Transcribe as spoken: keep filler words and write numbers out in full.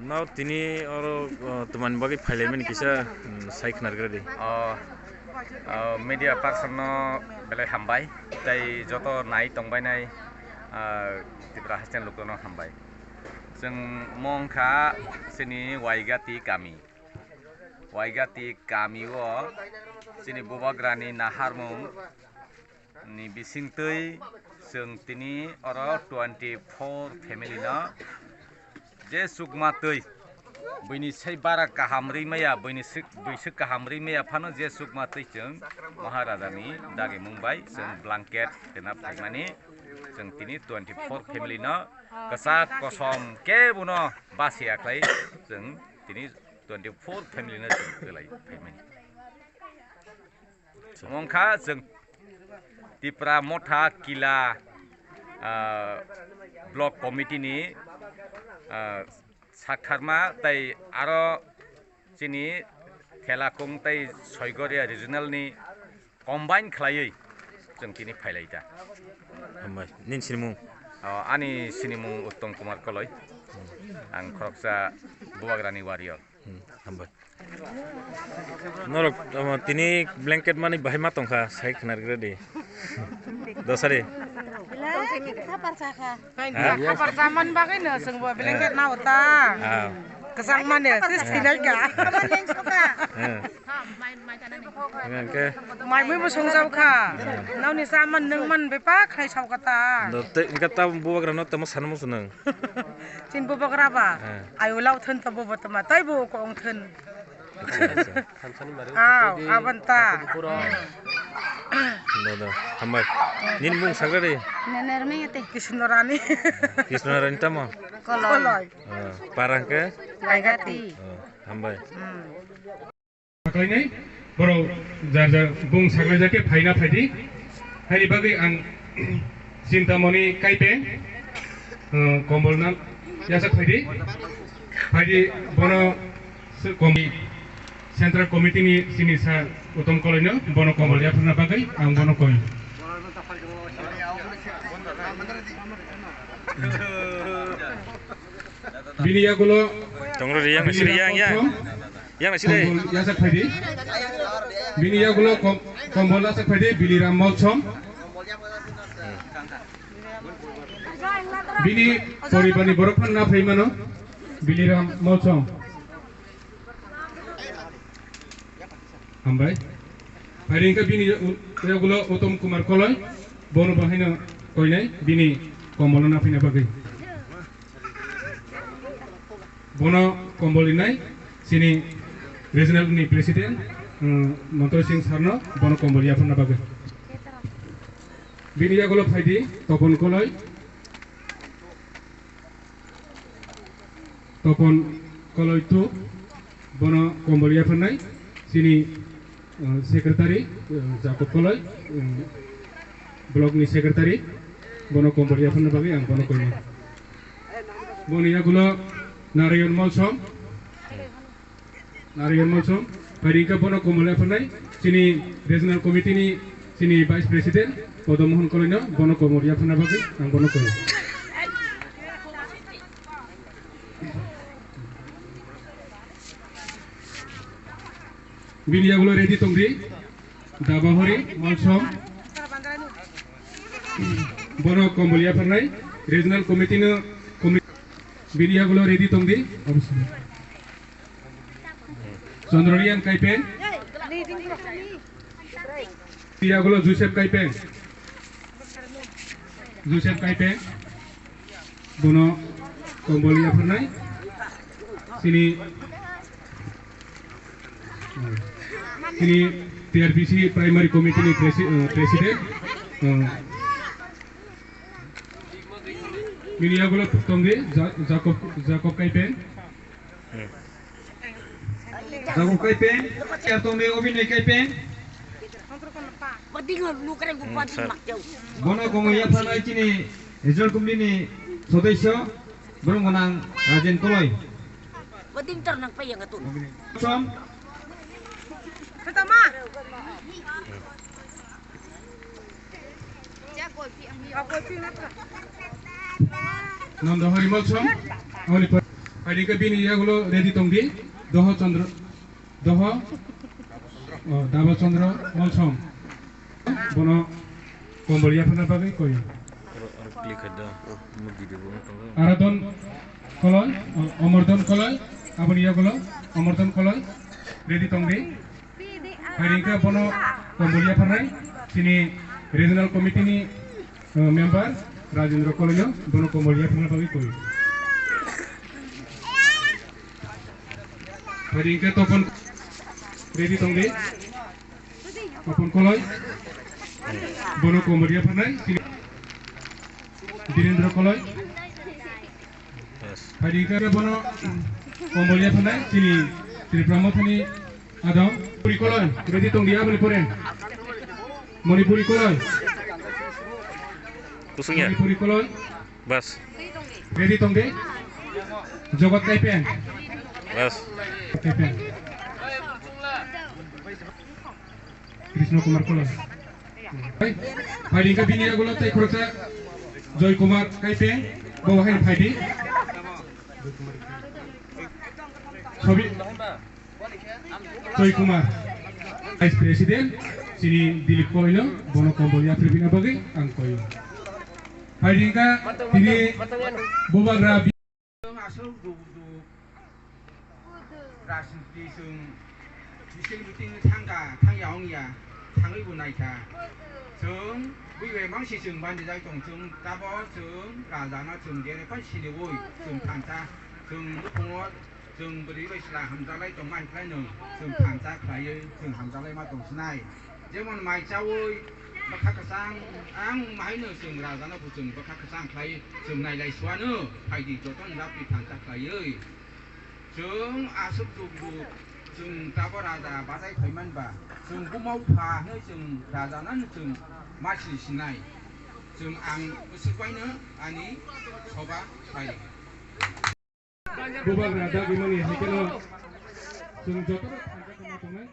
No, tini oro, uh, tumani bagwi phailaimani kisa, um, sai khnar gra di. O, o, media person no belai hambai, tei joto nai tongbainai, ah, Tripura haste ni lukurokno hambai. Chwng mong kha chini Waigati kami. Waigati kami o chini bubagrani naharmung ni bisingtwi chwng tini oro twenty four family no je chukma twi buini sai bara kaham ri maya, buini sik, bui sik kaham ri maya phano je chukma twi chwng Maharaja ni dagi mung bai chwng blanket kena phaimani chwng tini twenty four family no kwchak kosom kebo no basiya khlai chwng tini twenty four family no chwng kwlai phaimani. Wngkha chwng Tipra Motha Kila, ah, Block Committee ni, ah, saktharma tei aro chini Thelakung tei Soigoria Regional ni combine khlaiwi chwng tini phailai ta. Hambai. Nini sinimung? O, ani sinimung Uttom Kumar Koloi. Ang khoroksa Bubagrani warrior. Hmm, hambai. Norok, omo, tini blanket mani bahai ma tongkha, sai khnar gra di. Dosari. Belai khapar sakha. Ha? Khapar saman bagwi no chwngbo blanket na uta. Ha. Kwchang mane, sis thilai ka. Ha. Hingke. Mai mui bo songjaokha. Nokni chaman nwngman bebak khai saokha ta. Do te, hingke ta bubagra no tamo sanmo swnang. Chin bubagra ba. Ha. Ayo lao thun ta bubo tama, tai bo ko ong thun. Acha, acha. Aw, abon ta. Do, do, hambai. Nini mung sagra di? Nener mengete. Krishna Rani. Krishna Rani tamo? Koloi. Koloi. Ah, parang ke? Laigati. Ah, hambai. Hmm. Saklainai, borok jar jar bung saklai jake phaina phaidi. Haini bagwi ang Chintamoni Kaipe, ah, Kombolna yasak phaidi. Phaidi bono se komi-, Central Committee ni sini sa Uttom Koloino bono kombol yapharna bagwi ang bono koi. Bini yagulo Tongro ri yang nasi ri yang ya. Yang nasi de. Kombol yasak phaidi. Bini yagulo kom-, kombol yasak phaidi Biliram Molsom. Bini poribarni borok phan na phaimano Biliram Molsom. Hambai. Phaidi wngkha bini yagulo Uttom Kumar Koloi, bono bo haino koinai bini kombolno naphaina bagwi. Bono kombol rinai chini regional ni president, um, Mantoy Singh sir no bono kombol yapharna bagwi. Bini yagulo phaidi Topon Koloi. Topon Koloi two, bono kombol yapharnai, chini, uh, secretary, uh, Jacob Koloi, um, block ni secretary, bono kombol yapharna bagwi ang bono koinai. Boni yagulo Narayan Molsom. Narayan Molsom, phaidi wngkha bono kombol yapharnai, chini regional committee ni chini vice president, Padam Mohan Koloino, bono kombol yapharna bagwi ang bono koi. Bini yagulo ready tongdi, Dabahori Molsom, bono kombol yapharnai, regional committee no, commi-, bini yagulo ready tongdi, obviously. Chandra Riyan Kaipeng. Yagulo Joseph Kaipeng. Joseph Kaipeng. Bono kombol yapharnai. Chini, chini T R P C primary committee ni presi-, eh, president. Eh, bini yagulo tongdi Ja-, Jacob, Jacob Kaipeng. Jago Kaipeng, Kertongni Obinai Kaipeng. Bono komo yapharnai chini Regional Committee ni sodesyo, borong gwnang Rajen Koloi. Som. Nanda Hori Molsom. Phaidi khe bini yagulo ready tongdi. Doho Chandra, Doho, o, Daba Chandra Molsom. Bono kombol yapharna bagwi koi. Oro, oro click khai da. Mo video bo wng tongo. Aradon Koloi, o, Omordon Koloi, aboni yagulo Omordon Koloi, ready tongdi. Phaidi khe bono kombol yapharnai, chini regional committee ni, o, member Rajendra Koloio, bono kombol yapharna bagwi koi. Phaidi khe Topon ready tongdi. Topon Koloi. Bono kombol yapharnai. Birendra Koloi. Yes. Phaidi khe bono kombol yapharnai. Chini Tripura Mothani adong. Puri Koloi. Ready tongdi aboni pore. Manipuri Koloi. Kusungya. Manipuri Koloi. Bas. Ready tongdi. Jogot Kaipeng. Bas. Kaipeng. Krishna Kumar Koloi. Hai, phaidi khe bini yagulo tei khoroksa Joy Kumar Kaipeng. Bo hai phaidi. Sobi. Joy Kumar, Vice President, chini Dilip Koloino, bono kombol yapharna bagwi ang koyo. Phaidi khe tini bubagra bi- Aswk duk duk rajniti chwng bising biting thangkha, thangya wngya, thangwi bo naikha. Chwng bui bai mangsi chwng bandijak tong, chwng tabo chwng rajano chwng jene phai siniwi chwng thangkha, chwng nukhungo Chwng bwrwi bai chwla hamjaklai tongma hai khlaino, chwng thansa khlaiwi, chwng hamjaklai ma tong sinai. Jemon mai chawi bwkha kwchang ang wngma haino chwng rajano bo chwng bwkha kwchang khlai chwng nailai suano, phaidi jotono japri thansa khlaiwi. Chwng aswk duk duk chwng tabo raja bachai phaiman ba, chwng buma bupha hinwi chwng rajano chwng ma sini sinai. Chwng ang bwswk baino ani soba khlai. Bubagra dagimani hai kheno chwng jotono thansa tongma tongnai.